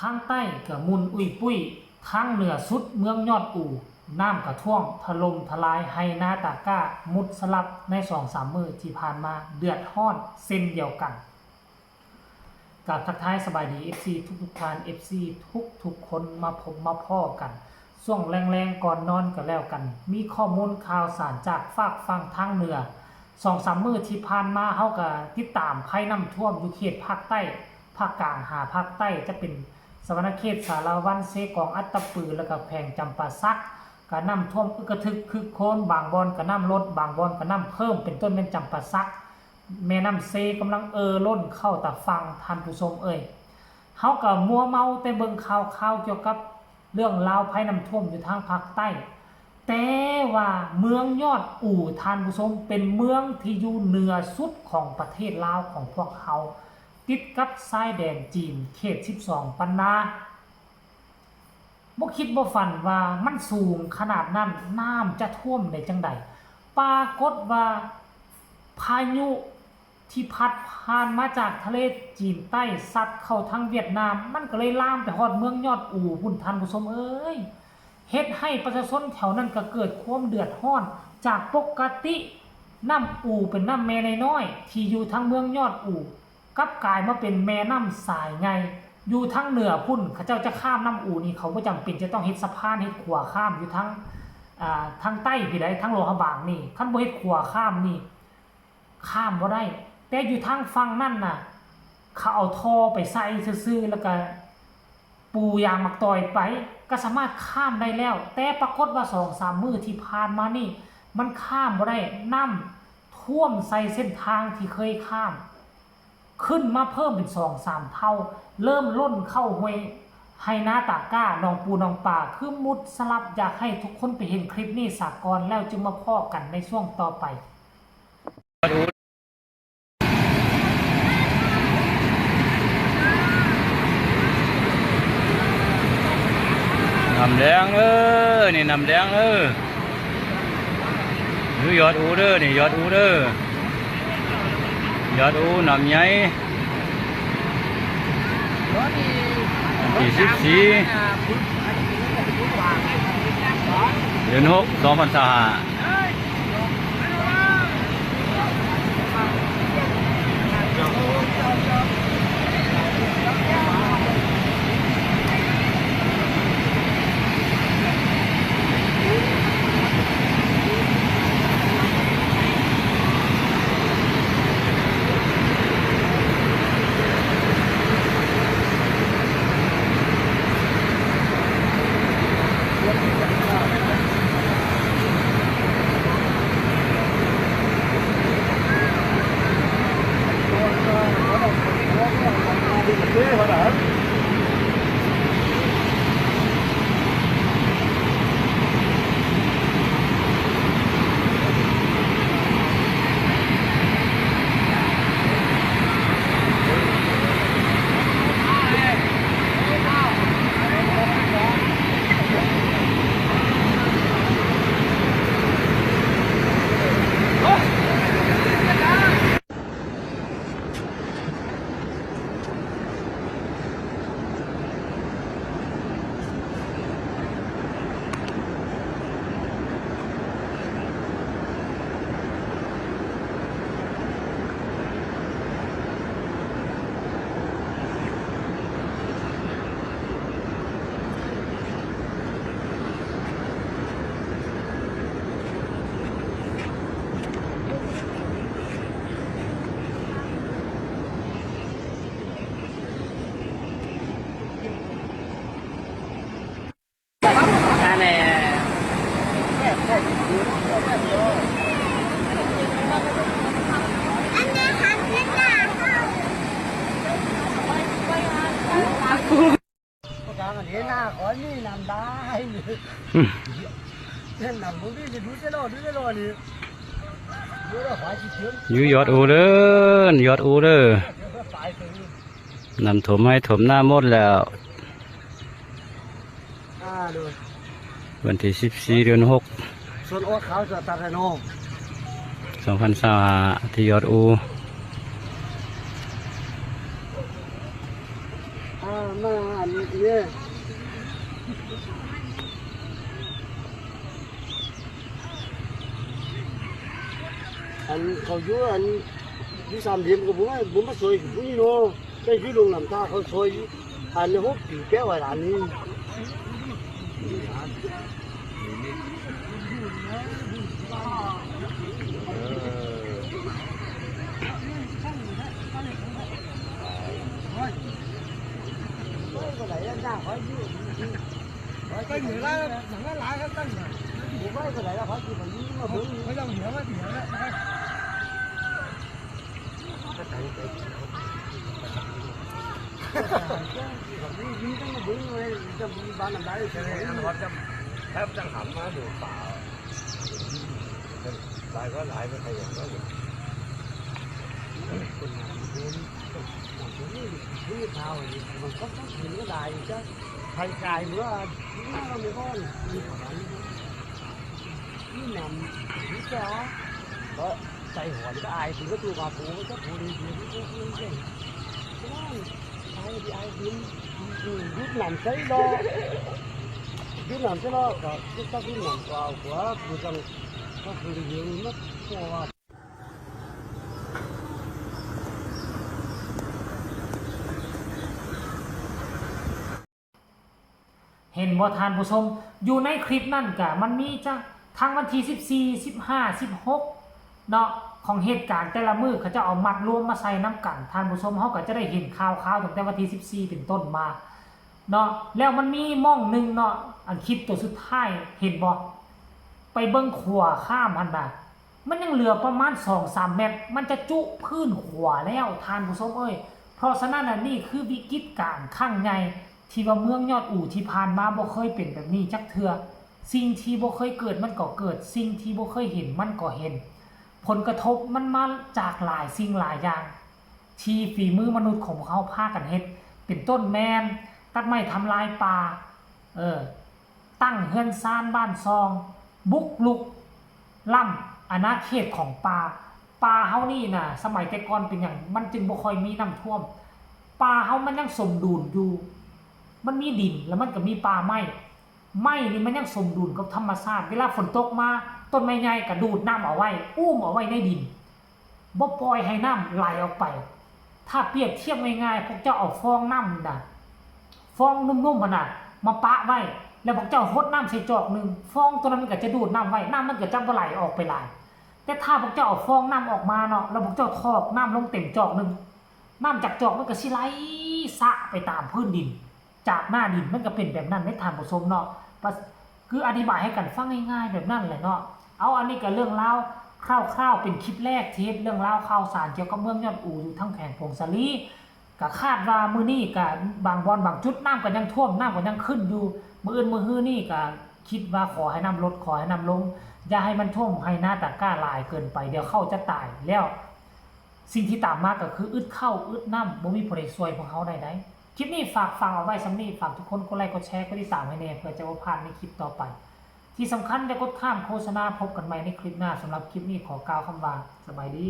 ທາງໃຕ້ກະໝຸ່ນອຸ້ຍປຸ້ຍ, ທາງເໜືອສຸດເມືອງຍອດອູ ນ້ຳກະຖ້ວມຖະຫຼົ່ມທະລາຍໄຮ່ນາຕາກ້າ ມຸດສະຫຼັບໃນສອງສາມມື້ທີ່ຜ່ານມາ ເດືອດຮ້ອນເຊັ່ນດຽວກັນ. ກາບທັກທາຍສະບາຍດີ ເອັຟຊີ ທຸກໆທ່ານ ເອັຟຊີ ທຸກໆຄົນ ມາພົບມາພໍ້ກັນຊ່ວງແລງໆກ່ອນນອນກະແລ້ວກັນ. ມີຂໍ້ມູນຂ່າວສານຈາກຟາກຝັ່ງທາງເໜືອ ສອງສາມມື້ທີ່ຜ່ານມາ ເຮົາກະຕິດຕາມໄພນ້ຳຖ້ວມຢູ່ເຂດພາກໃຕ້ ພາກກາງຫາພາກໃຕ້ ຈະເປັນສະຫວັນນະເຂດ, ສາລະວັນ, ເຊກອງ, ອັດຕະປື ແລ້ວກະແຂວງຈຳປາສັກ ກະນ້ຳຖ້ວມອຶກກະທຶກຄຶກໂຄນ, ບາງບ່ອນກະນ້ຳລົດ, ບາງບ່ອນກະນ້ຳເພີ່ມ ເປັນຕົ້ນແມ່ນຈຳປາສັກ ແມ່ນ້ຳເຊກຳລັງເອ່ອລົ້ນເຂົ້າຕາຝັ່ງ ທ່ານຜູ້ຊົມເອີຍ. ເຮົາກະມົວເມົາແຕ່ເບິ່ງຂ່າວຄາວກ່ຽວກັບເລື່ອງລາວໄພນ້ຳຖ້ວມຢູ່ທາງພາກໃຕ້ ແຕ່ວ່າເມືອງຍອດອູ ທ່ານຜູ້ຊົມ ເປັນເມືອງທີ່ຢູ່ເໜືອສຸດຂອງປະເທດລາວຂອງພວກເຮົາ ຕິດກັບຊາຍແດນຈີນ ເຂດສິບສອງປັນນາ. ບໍ່ຄິດບໍ່ຝັນວ່າມັນສູງຂະໜາດນັ້ນ ນ້ຳຈະຖ້ວມໄດ້ຈັ່ງໃດ. ປາກົດວ່າພາຍຸທີ່ພັດຜ່ານມາຈາກທະເລຈີນໃຕ້ ຊັດເຂົ້າທາງຫວຽດນາມ ມັນກະເລີຍລາມໄປຮອດເມືອງຍອດອູພຸ້ນ ທ່ານຜູ້ຊົມເອີຍ. ເຮັດໃຫ້ປະຊາຊົນແຖວນັ້ນກະເກີດຄວາມເດືອດຮ້ອນ ຈາກປົກກະຕິນ້ຳອູເປັນນ້ຳແມ່ນ້ອຍໆ ທີ່ຢູ່ທາງເມືອງຍອດອູ ກັບກາຍມາເປັນແມ່ນ້ຳສາຍໃຫຍ່ຢູ່ທາງເໜືອພຸ້ນ. ເຂົາເຈົ້າຈະຂ້າມນ້ຳອູນີ້ ເຂົາບໍ່ຈຳເປັນຈະຕ້ອງເຮັດສະພານເຮັດຂົວຂ້າມຢູ່ທາງ ອ່າ ທາງໃຕ້ພີ້ໃດ໋ ທາງຫຼວງພະບາງນີ້. ຄັນບໍ່ເຮັດຂົວຂ້າມນີ້ ຂ້າມບໍ່ໄດ້ ແຕ່ຢູ່ທາງຝັ່ງນັ້ນນະ ເຂົາເອົາທໍ່ໄປໃສ່ຊື່ໆ ແລ້ວກະປູຢາງໝາກຕອຍໄປ ກະສາມາດຂ້າມໄດ້ແລ້ວ. ແຕ່ປາກົດວ່າສອງສາມມື້ທີ່ຜ່ານມານີ້ ມັນຂ້າມບໍ່ໄດ້ ນ້ຳຖ້ວມໃສ່ເສັ້ນທາງທີ່ເຄີຍຂ້າມ ຂຶ້ນມາເພີ່ມເປັນສອງສາມເທົ່າ ເລີ່ມລົ້ນເຂົ້າຫ້ວຍໄຮ່ນາຕາກ້າ ໜອງປູໜອງປາ ຄືມຸດສະຫຼັບ. ຢາກໃຫ້ທຸກຄົນໄປເຫັນຄລິບນີ້ສາກ່ອນ ແລ້ວຈຶ່ງມາພໍ້ກັນໃນຊ່ວງຕໍ່ໄປ. ນ້ຳແດງເດີ ນີ້ນ້ຳແດງເດີ ຢູ່ຍອດອູເດີ ນີ້ຍອດອູເດີ ຍອດອູນ້ຳໃຫຍ່ ວັນທີສິບສີ່ ເດືອນຫົກ ສອງພັນຊາວຫ້າ. ຢູ່ຍອດອູເດີ ຍອດອູເດີ ນ້ຳຖ້ວມໄຮ່ຖ້ວມນາໝົດແລ້ວ. ວັນທີສິບສີ່ ເດືອນຫົກ ສອງພັນຊາວຫ້າ ທີ່ຍອດອູ. ອ່າ ມາອັນນີ້ ອັນເຂົາຢູ່ ອັນຢູ່ສາມຫຼ່ຽມກໍບໍ່ມາ ບໍ່ມາຊ່ອຍຜູ້ນີ້ເນາະ. ໄດ້ຢູ່ລົງນ້ຳຕາເຂົາຊ່ອຍ ອັນຫົກປີແປວ່າຫຼານນີ້. ເຫັນບໍ່ທ່ານຜູ້ຊົມ? ຢູ່ໃນຄລິບນັ້ນກະມັນມີຈະທັງວັນທີສິບສີ່ ສິບຫ້າ ສິບຫົກເນາະ ຂອງເຫດການແຕ່ລະມື້ ເຂົາເຈົ້າເອົາມັດລວມມາໃສ່ນຳກັນ. ທ່ານຜູ້ຊົມ ເຮົາກະຈະໄດ້ເຫັນຂ່າວໆ ຕັ້ງແຕ່ວັນທີສິບສີ່ເປັນຕົ້ນມາເນາະ. ແລ້ວມັນມີໝ່ອງໜຶ່ງເນາະ ອັນຄລິບໂຕສຸດທ້າຍ ເຫັນບໍ່? ໄປເບິ່ງຂົວຂ້າມຫັ້ນນະ ມັນຍັງເຫຼືອປະມານສອງສາມແມັດ ມັນຈະຈຸພື້ນຂົວແລ້ວ ທ່ານຜູ້ຊົມເອີຍ. ເພາະສະນັ້ນ ອັນນີ້ຄືວິກິດການຄັ້ງໃຫຍ່ ທີ່ວ່າເມືອງຍອດອູທີ່ຜ່ານມາບໍ່ເຄີຍເປັນແບບນີ້ຈັກເທື່ອ. ສິ່ງທີ່ບໍ່ເຄີຍເກີດມັນກໍເກີດ, ສິ່ງທີ່ບໍ່ເຄີຍເຫັນມັນກໍເຫັນ. ຜົນກະທົບມັນມາຈາກຫຼາຍສິ່ງຫຼາຍຢ່າງ ທີ່ຝີມືມະນຸດຂອງພວກເຮົາພາກັນເຮັດ ເປັນຕົ້ນແມ່ນຕັດໄມ້ທຳລາຍປ່າ ເອີ ຕັ້ງເຮືອນຊານບ້ານຊ່ອງ, ບຸກລຸກລ້ຳອານາເຂດຂອງປ່າ. ປ່າເຮົານີ້ນະ ສະໄໝແຕ່ກ່ອນເປັນຫຍັງມັນຈຶ່ງບໍ່ຄ່ອຍມີນ້ຳຖ້ວມ? ປ່າເຮົາມັນຍັງສົມດຸນຢູ່, ມັນມີດິນ ແລ້ວມັນກໍມີປ່າໄມ້. ໄມ້ນີ້ມັນຍັງສົມດຸນກັບທຳມະຊາດ, ເວລາຝົນຕົກມາ ຕົ້ນໄມ້ໃຫຍ່ກໍດູດນ້ຳເອົາໄວ້, ອຸ້ມເອົາໄວ້ໃນດິນ. ບໍ່ປ່ອຍໃຫ້ນ້ຳໄຫຼອອກໄປ. ຖ້າປຽບທຽບງ່າຍໆ ພວກເຈົ້າເອົາຟອງນ້ຳນະ ຟອງນຸ້ມໆຫັ້ນນະ ມາປະໄວ້ ແລ້ວພວກເຈົ້າຫົດນ້ຳໃສ່ຈອກໜຶ່ງ, ຟອງໂຕນັ້ນມັນກໍຈະດູດນ້ຳໄວ້, ນ້ຳມັນກໍຈະບໍ່ໄຫຼອອກໄປຫຼາຍ. ແຕ່ຖ້າພວກເຈົ້າເອົາຟອງນ້ຳອອກມາເນາະ ແລ້ວພວກເຈົ້າຖອກນ້ຳລົງເຕັມຈອກໜຶ່ງ, ນ້ຳຈາກຈອກມັນກໍຊິໄຫຼສະໄປຕາມພື້ນດິນ. ຈາກໜ້າດິນ ມັນກໍເປັນແບບນັ້ນເດ້ທ່ານຜູ້ຊົມເນາະ. ຄືອະທິບາຍໃຫ້ກັນຟັງງ່າຍໆແບບນັ້ນແຫຼະເນາະ. ເອົາ ອັນນີ້ກໍເລື່ອງລາວຄາວໆ ເປັນຄລິບແລກທີ່ເຮັດເລື່ອງລາວຂ່າວສານກ່ຽວກັບເມືອງຍອດອູຢູ່ທາງແຂວງຜົ້ງສາລີ. ກໍຄາດວ່າມື້ນີ້ກໍບາງບ່ອນບາງຈຸດນ້ຳກໍຍັງຖ້ວມ, ນ້ຳກໍຍັງຂຶ້ນຢູ່. ມື້ອື່ນມື້ຮືນີ້ກໍຄິດວ່າຂໍໃຫ້ນ້ຳລົດ, ຂໍໃຫ້ນ້ຳລົງ, ຢ່າໃຫ້ມັນຖ້ວມໄຮ່ນາຕາກ້າຫຼາຍເກີນໄປ, ດຽວເຂົ້າຈະຕາຍແລ້ວ. ສິ່ງທີ່ຕາມມາກໍຄືອຶດເຂົ້າອຶດນ້ຳ, ບໍ່ມີຜູ້ໃດຊ່ວຍພວກເຮົາໄດ້ໃດ. ຄລິບນີ້ຝາກຝັງເອົາໄວ້ສ່ຳນີ້, ຝາກທຸກຄົນກົດໄລກົດແຊ ກົດຕິດຕາມໃຫ້ແດ່ ເພື່ອຈະບໍ່ພາດໃນຄລິບຕໍ່ໄປ. ທີ່ສຳຄັນຢ່າກົດຂ້າມໂຄສະນາ. ພົບກັນໃໝ່ໃນຄລິບໜ້າ. ສຳລັບຄລິບນີ້ຂໍກ່າວຄຳວ່າ ສະບາຍດີ.